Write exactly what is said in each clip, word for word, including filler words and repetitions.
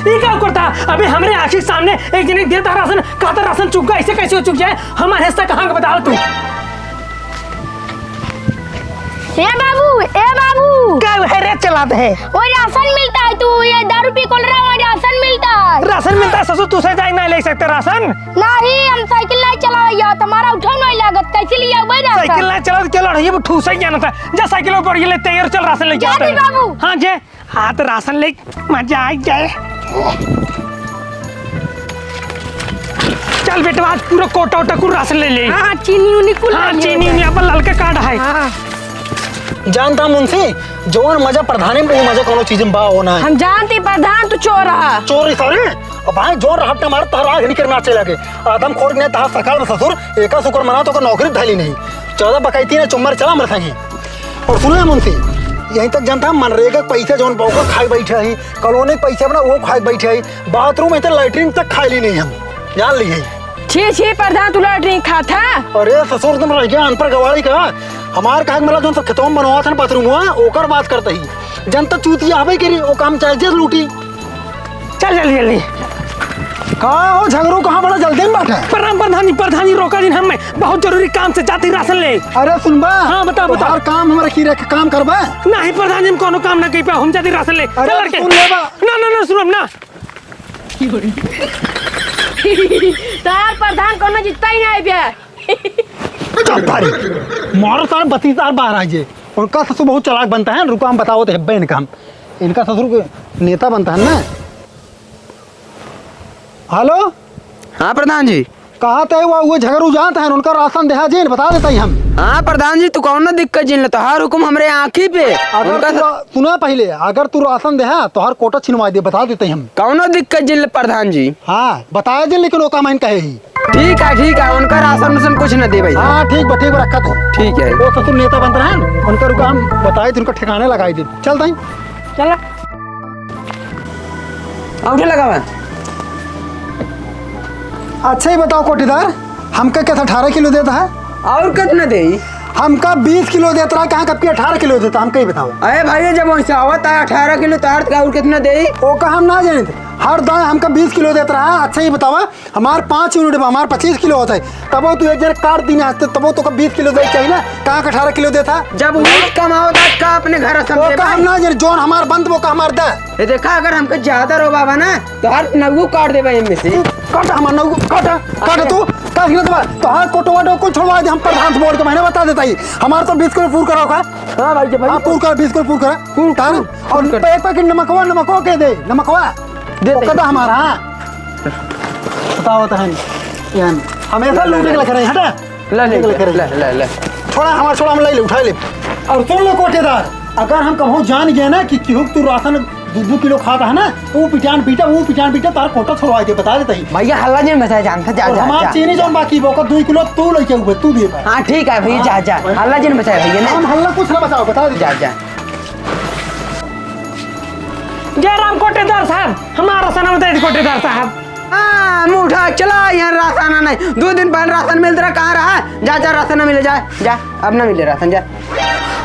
ई का करता? अबे हमरे आँखी के सामने एक जने देता राशन, कहता राशन चुक गया, ऐसे कैसे हो चुक जाए? हमारे हिस्सा कहाँ का बताओ तू? ए बाबू, ए बाबू। का है रे चलात है? ओए राशन मिलता है तू, ये दारू पी कोलरा, वहाँ राशन मिलता है। राशन मिलता है ससुर, तू से जाए ना ले सकते राशन? नहीं, हम साइकिल नहीं चलावे जात, हमारा उठाव नहीं लागत, कैसे लिया भाई राशन? साइकिल नहीं चलावे, चलो ये ठूस ही जाना था। जा साइकिल ऊपर ये ले तैयार चल राशन लेके जा आता तू है। बाबू। हाँ जे। हाँ, तो राशन ले, मजा आ जाए। चल बेटवा, आज पूरा कोटा ओटा कुल राशन ले ले। हाँ, चीनी उनी कुल हाँ, ले ले। चीनी उनी अपन ललका कार्ड है। हाँ। जानता मुंशी, जौन मजा प्रधानी में, वो मजा कोनो चीज में बा हो ना। हम जानती प्रधान, तू चोर रहा। चोर ही सारे। अब भाई जोर रहट न मार, तहरा आँख निकर में आँचे लगे। आदम खोर ने तहार सरकार में ससुर, एका शुक्र मना तो नौकरी धैली नहीं। चौदह बकैती ने चुम्मर चला मर संगी। और सुनो ना मुंशी, यहीं तक जनता मनरेगा के पैसे जौन पाओ खाए बैठे ही, कॉलोनी के पैसे अपना वो खाए बैठे ही, बाथरूम में तो लैट्रिन तक खाए ली नहीं हम, जान ली है। छी, छी, प्रधान, तू लैट्रिन खात है? अरे ससुर, तुम रह गया अनपढ़ गवारी का। हमार कहे के मतलब जौन सब खेतों में बनवा था ना बाथरूम हुआ, ओकर बात करते ही। जनता चूतिया हवे के रे, ओ काम चाहे जे लूटी। चल जल्दी, जल्दी। का हो झगड़ू, कहाँ बड़ा जल्दी में बाटे? प्रणाम प्रधान जी, प्रधान जी रोका दिन, हम बहुत जरूरी काम से जाती राशन ले। अरे सुनबा? हाँ, बता, बता। तोहार काम हमरा की रख, काम करबा? नहीं प्रधान जी, हम कोनो काम ना कही पाओ, हम जाती राशन ले। अरे चल लड़के। सुन लेबा। ना, ना, ना, सुनो ना। तार प्रधान कोनो जितना ही नहीं बे। चल तारी। मारो सारे बत्तीस हजार बाहर आ जे। उनका ससुर बहुत चालाक बनता है, रुको हम बताओ तो हेब्बे इनका हम। इनका ससुर के नेता बनता है ना। हेलो? हाँ प्रधान जी। कहा तय हुआ, वो झगड़ू जानत हैं, उनका राशन देहा जेन, बता देता ही हम। हाँ प्रधान जी, तू कौनो दिक्कत जिन ले, तोहार हुकुम हमरे आँखी पे। अगर उनका तू स- रा-, सुना पहले, अगर तू राशन देहा, तोहार कोटा छिनवा दे, बता देते ही हम। कौनो दिक्कत जिन ले प्रधान जी। हाँ, बताया जिन, लेकिन वो काम कहे ही। ठीक है, ठीक है, उनका राशन उसन कुछ न दे भाई। हाँ, ठीक बा, ठीक बा, रखत है। ठीक है। वो ससुर नेता बनत रहन, उनका रुका हम बताए थे, उनका ठिकाने लगाई दे। चलता ही। चला। औंठे लगावा। अच्छा, ये बताओ कोटेदार, हमका क्या अठारह किलो देता है? और कितना देई? हमका बीस किलो देत रहा, कहाँ कब की अठारह किलो देता, हमका ही बताओ। अरे भाई, जब वैसे आवत है अठारह किलो, तो और कितना देई? ओका हम ना जानित। हर दाएं हमका बीस किलो देत रहा। अच्छा, ये बतावा, हमार पाँच यूनिट बा, हमार पच्चीस किलो होत है, तबो तू एक जने काट दीना हस्ते, तबो तोका बीस किलो देई चाहिए ना, कहाँ का अठारह किलो देता? जब वही कमावत है, का अपने घर समझे ओका हम भाई? ना जानित, जौन हमार बंद, वो का हमार दे। ये देखा, अगर हमका ज्यादा रोबावा ना, तो हर नगु काट देबा एमे से। काट हमार नगु, काट, काट तू, काट गिरत बा। तो हर कोटवा डो कुल छोड़वा दे, हम प्रधान से बोल के महीने बता देता ही। हमार तो बीस किलो पूर करा का। हाँ भाई, जब हाँ, पूर कर, बीस किलो पूर करा। पूर, तार, पूर, और पूर कर। एक पैकेट नमकवा, नमकवा के दे, नमकवा। दे, वो दे। कदा हमारा, हाँ। बताओ तो है, यान। हमेशा ले, ले, लूटे के ले। लग रहे हैं, हटा। ले, ले, लूटे के लग रहे हैं। ले, ले, ले। छोड़ा हमारा, छोड़ा, हम ले ले, उठा ले। और सुन लो कोटेदार, अगर हम कहूँ जान गए ना कि केहू तू राशन दू दू किलो खाता है ना, तो वो पिटान पीटा, वो पिटान पीटा, तार कोटा छोड़वा दे, बता देता ही। भैया हल्ला जिन मचाए, जानता, जा, और जा, हमार जा, चीनी जा। जौन बाकी बा, ओकर दू किलो तू लेके उबे, तू दे बा। हाँ, ठीक है भैया, हाँ। जा, जा। हल्ला जिन मचाए भैया, ना। हम हल्ला कुछ ना मचाओ, बता दे। जा, जा। जय राम कोटेदार साहब, हमारा राशन दे दे कोटेदार साहब। हाँ, मुठा चला, यहाँ राशन नहीं। दो दिन पहले राशन मिलत रहा, कहाँ रहा? जा, जा, राशन ना मिले, जा, जा, अब ना मिले राशन, जा।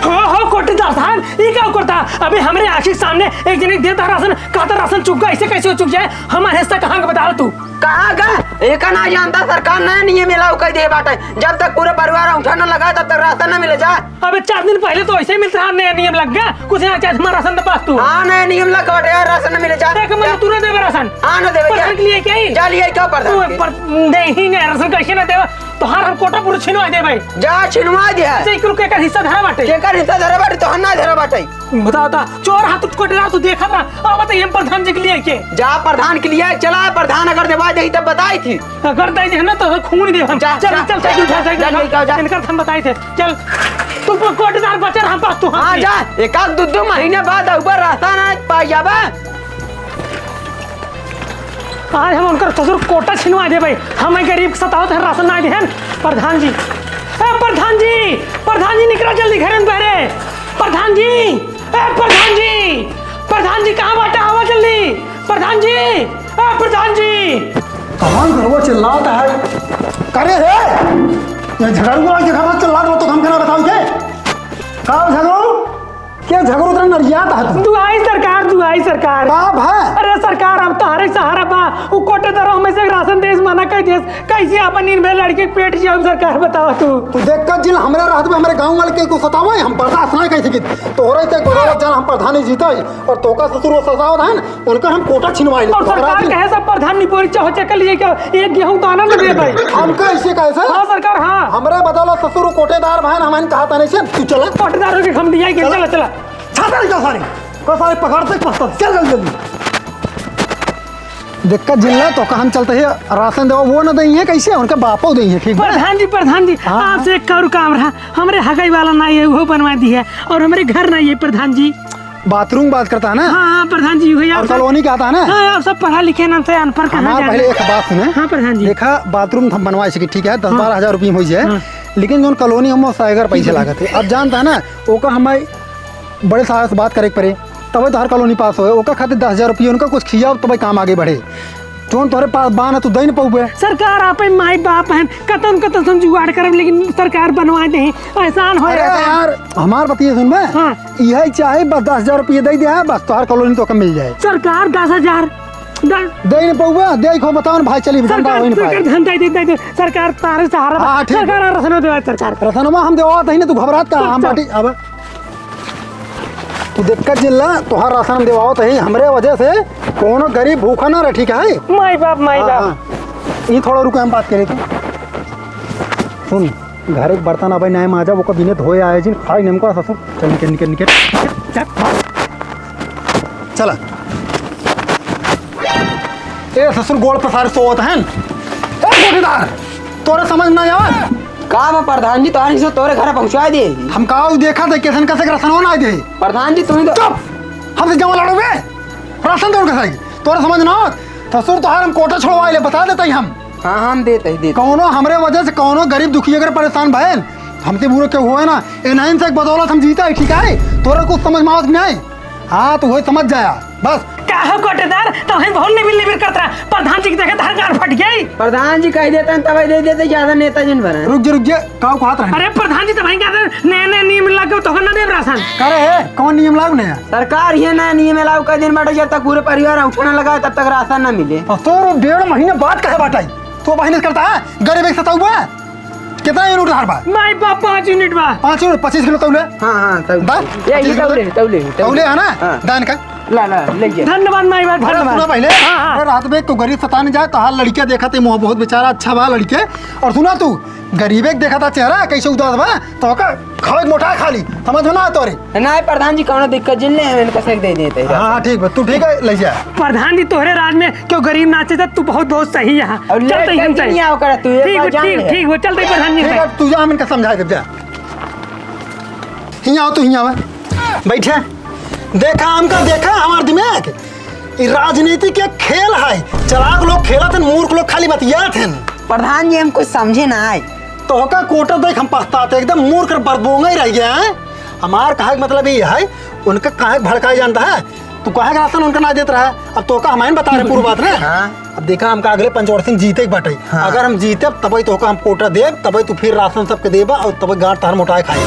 हो, हो, कोटेदार साहब, ई का करता? अबे हमरे आँखी के सामने एक जने देता राशन, कहता राशन चुक गया, ऐसे कैसे हो चुक जाए? हमारे हिस्सा कहाँ का बताओ तू? कहाँ का? एका ना जानता, सरकार नया नियम लागू कर दिए बाटे। जब तक पूरे परिवार अंगूठा न लगाए, तब तक राशन न मिले, जा। अबे चार दिन पहले तो ऐसे ही मिलता रहा, नया नियम लग गया, कुछ ना चाहे हमारा राशन तो पास तू। हाँ, नया नियम लग गया बाटे यार, राशन न मिले, जा। देख, मैं जा। तू ना देबे राशन। हाँ, ना देबे, प्रधान क्या? के लिए क्या ही? जा, लिए क्या प्रधान तू के? पर, नहीं, नहीं, राशन कैसे ना देबे? तोहार हम कोटा पूरा छिनवा दे भाई। जा, छिनवा दे। अच्छा, एक रुपये का हिस्सा धरा बाटे। केकर हिस्सा धरा बाटे? तोहर ना धरा बाटे। बताओ ता, चोर हाथ उठ कोटेदार तू देखा था। अब बताइए हम प्रधान जी के लिए के? जा प्रधान के लिए चला, प्रधान अगर देवा दे तब बताई थी। अगर दे दे ना तो खून दे हम। जा, चल, जा, चल, साइकिल उठा, साइकिल जा, उठा। लेके आओ, जा। इनकर हम बताई थे। चल। तू को-, कोटेदार बचे रहा बस तू हाँ, हमसे। जा। एक आध दो, दो महीने बाद ऊपर रास्ता ना पा जाबा। आज हम उनकर ससुर कोटा छिनवा दे भाई। हम गरीब के सतावत है, राशन ना दे हैं। प्रधान जी, ए प्रधान जी, प्रधान जी निकला जल्दी घर में बहरे। प्रधान जी, ए प्रधान जी, प्रधान जी कहाँ बाटा, आवा जल्दी। प्रधान जी, ए प्रधान जी। कहाँ घरवा चिल्लात है? करे हे, ये झगड़ू वाला के घर चिल्लात हो तो हम केना बताओ के? का झगड़ू? के झगड़ू उतना नरियात है तू? दुआई सरकार, दुआई सरकार। का भा? अरे सरकार, हम तो इस मना कइ देस, कैसे आपन इन भे लड़के के पेट जियाऊ सरकार बतावा तू। तू देख कर जिन हमरे रहत में हमरे गाँव वाले के को सतावा है, हम बर्दाश्त नहीं कर सकित। तोहरे ते गोदावत जान हम प्रधानी जीता है और तोका ससुर वो सतावत है ना, उनका हम कोटा छिनवाई ले। और सरकार कहे सब प्रधान निपोरी चाहो चेक कर लीजिए क्या एक गेहूं दाना न दे भाई। हमका ऐसे कहे से? हाँ सरकार, हाँ। हमरे बदौलत ससुर कोटेदार भाई हमारे कहा था नहीं से, तू चला। कोटेदार हो के हम दिया ही चला। चला, चला। छाता निकाल सारे। को सारे पकड़ से पत्थर, चल जल्दी जल्दी। दिक्कत जिल्ला तो का हम चलते ही राशन देवा, वो ना देइहे कैसे, उनका बापो देइहे, ठीक बा? प्रधान जी, प्रधान जी, हाँ। आपसे एक और काम रहा, हमरे हगाई वाला ना ये वो बनवा दी है और हमरे घर ना ये प्रधान जी। बाथरूम बात करता है ना? हाँ, हाँ, प्रधान जी, वही और आप सब कॉलोनी का आता है ना? हाँ, आप सब पढ़ा लिखे ना से अनपढ़ कहाँ हमार जाना? पहले एक बात सुने। हाँ, प्रधान जी। देखा, बाथरूम हम बनवाए सके, ठीक है, दस हाँ। बारह हजार रुपये में हो जाए, हाँ। लेकिन जौन कॉलोनी हम सागर पैसे लागत है, अब जानता है ना, ओका हमारे बड़े साहब से बात करे के पड़े, तबे तो हर कॉलोनी पास होए। ओका खातिर दस हजार रुपये उनका कुछ खियाओ, तबे काम आगे बढ़े। जौन तोहरे पास बा ना, तू दे न पउबे। सरकार, आपे माई बाप हैं, कतन कतन से जुगाड़ करब, लेकिन सरकार बनवा दे, एहसान हो अरे रहता है। यार, हमार बतिया सुन बे। हाँ। यही चाहे बस दस हजार रुपये दे दे, बस तोहर कॉलोनी तो मिल जाए। सरकार, दस हजार। द- दे न पउबे, दे खो बताओ न भाई, चली धंधा सरकार, हो न सरकार, पाए। धंधा दे, दे, दे, सरकार, तारे सहारा बा। हाँ, ठीक। सरकार, रसनो देवा, सरकार। रसनवा हम देवा तही ना, तू घबरात का, हम चुप। बाटी, अब तू दिक्कत जिल्ला, तोहार राशन हम देवावत हई, हमरे वजह से कौनो गरीब भूखा ना रह, ठीक है? माई बाप, माई हाँ, बाप। हाँ। ई थोड़ा रुको, हम बात करे थे। सुन, घर एक बर्तन अबे नाय माजा, वो कभी ने धोए आए जिन, खाई नेमका ससुर। चल निकल, निकल, निकल। चल, भाग। चला। ए ससुर, गोड़ पसार सोवत हन। ए चौकीदार, तोरे समझ ना आवत? का बा प्रधान जी, तोहरे से तोरे घर पहुँचा दे। हम का उ देखा थे, कैसन कैसे के राशन ना दे। प्रधान जी, तू ही तो चुप! हमसे जमा लड़ो बे। राशन दे उनके साथ। तोरे समझ ना आवत? ससुर, तोहार हम कोटा छोड़वाए ले, बता देते ही हम। हाँ, हम देते ही, देते। कौनो हमरे वजह से कौनो गरीब दुखी अगर परेशान भयल, हमसे बुरो केहू होए ना। ए नाइन से एक बदौलत हम जीता है, ठीक है? तोरे कुछ समझ में आवत नहीं। हाँ, तू वही समझ जाया, बस। का हो कोटेदार, तो वही बहुत निबिर निबिर करत रहा। प्रधान जी के देखे धार गाड़ फट गई। प्रधान जी कह देते हैं, तब दे देते, ज्यादा नेता जिन बने। रुक जे, रुक जे, का कहत रहे? अरे प्रधान जी, तो वही कहते हैं, नए नए नियम लग गए, तो ना देव राशन। करे है, कौन नियम लागू नया? सरकार ये नया नियम लागू कर दिन बाटे, जब तक पूरे परिवार उठा ना लगाए, तब तक राशन ना मिले। तो डेढ़ महीने बाद कहे बाटे, तो बहिन करता है, गरीब एक सताऊ बा। कितना यूनिट धार बा? माई बाप, पाँच यूनिट बा। पाँच यूनिट, पच्चीस किलो तौले। हाँ, हाँ, तौले। दा? ये, ये पच्चीस किलो तौले, तौले, तौले। तौले है ना? हाँ। दान का? ला, ला, ले जा। धन्यवाद माई बाप, अरे धन्यवाद। सुना पहले, हाँ, हाँ। अरे रात में तो गरीब सताने जाए, तो हाल लड़किया देखा थे, मुँह बहुत बेचारा अच्छा बा लड़के। और सुना तू, गरीबे के देखा था चेहरा, कैसे उदास बा, तो का खावे के मोटा खा ली, समझ में ना तोरे। नहीं प्रधान जी, कौनो दिक्कत जिन ले, हम इनका से दे देते हैं। हाँ, हाँ, ठीक बा, तू ठीक है, ले जा। प्रधान जी, तोहरे राज में क्यों गरीब नाचे था, तू बहुत, बहुत सही है। और ले चलते ही हम कर चलते। नहीं आओ कर, तू ये ठीक बात हो, जान ठीक, ले। ठीक हो, चलते ही प्रधान जी ठीक से। है, तू जा, हम इनका समझा दे, जा। हियाँ आओ, तू हियाँ आवा। बैठे। देखा हमका, देखा हमार दिमाग। ई राजनीति के खेल है। चालाक लोग खेलत हन, मूर्ख लोग खाली बतियात हन। प्रधान जी, हम कुछ समझे ना आए। तोहका कोटा देख हम पछतात, एकदम मूर्ख और बरबोंगा ही रह गया है। हमार कहे के मतलब ये है, उनका काहे के भड़काए जानता है? तू काहे के राशन उनका ना देत रहा? अब तोहका हम आइन बता रहे पूरी बात ना। हाँ। अब देखा, हमका अगले पंचवर्षी में जीते के बाटे। हाँ। अगर हम जीते, तबे तोहका हम कोटा देब, तबे तू फिर राशन सबके देबा और तबे गांठ तार मोटाए खाई।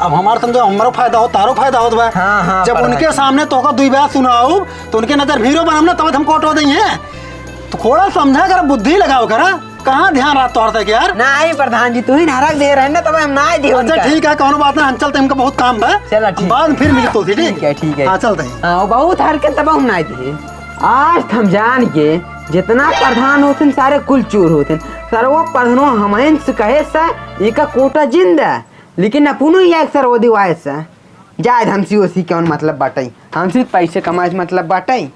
अब हमार समझो, हमरो फायदा हो, तारो फायदा होत बा। हाँ, हाँ, जब प्रधान उनके जी। सामने तोहका दुई बात सुनाऊ, तो उनके नजर हीरो बनम ना, तबे हम कोटो देंगे। तो थोड़ा समझा कर, बुद्धि लगाओ करा। कहाँ ध्यान रहा तोहर तक यार? नहीं प्रधान जी, तू ही नाराज दे रहे ना, तब हम ना दे अच्छा, उनका। ठीक है, कौनो बात ना, हम चलते, हमका बहुत काम बा। चला, ठीक बाद में है। फिर मिलते हैं, ठीक? ठीक है, ठीक है। हाँ, चलते हैं। हाँ, वो बहुत हरकत, तब हम ना दे। आज हम जान के जितना प्रधान होते हैं, सारे कुल चोर होते हैं। सर, वो प्रधानो हमन से कहे से, इका कोटा जिंदा, लेकिन अपनो ही एक सर वो दिवाए से। जाए हमसे उसी कौन मतलब बाटे, हमसे पैसे कमाए से मतलब बाटे।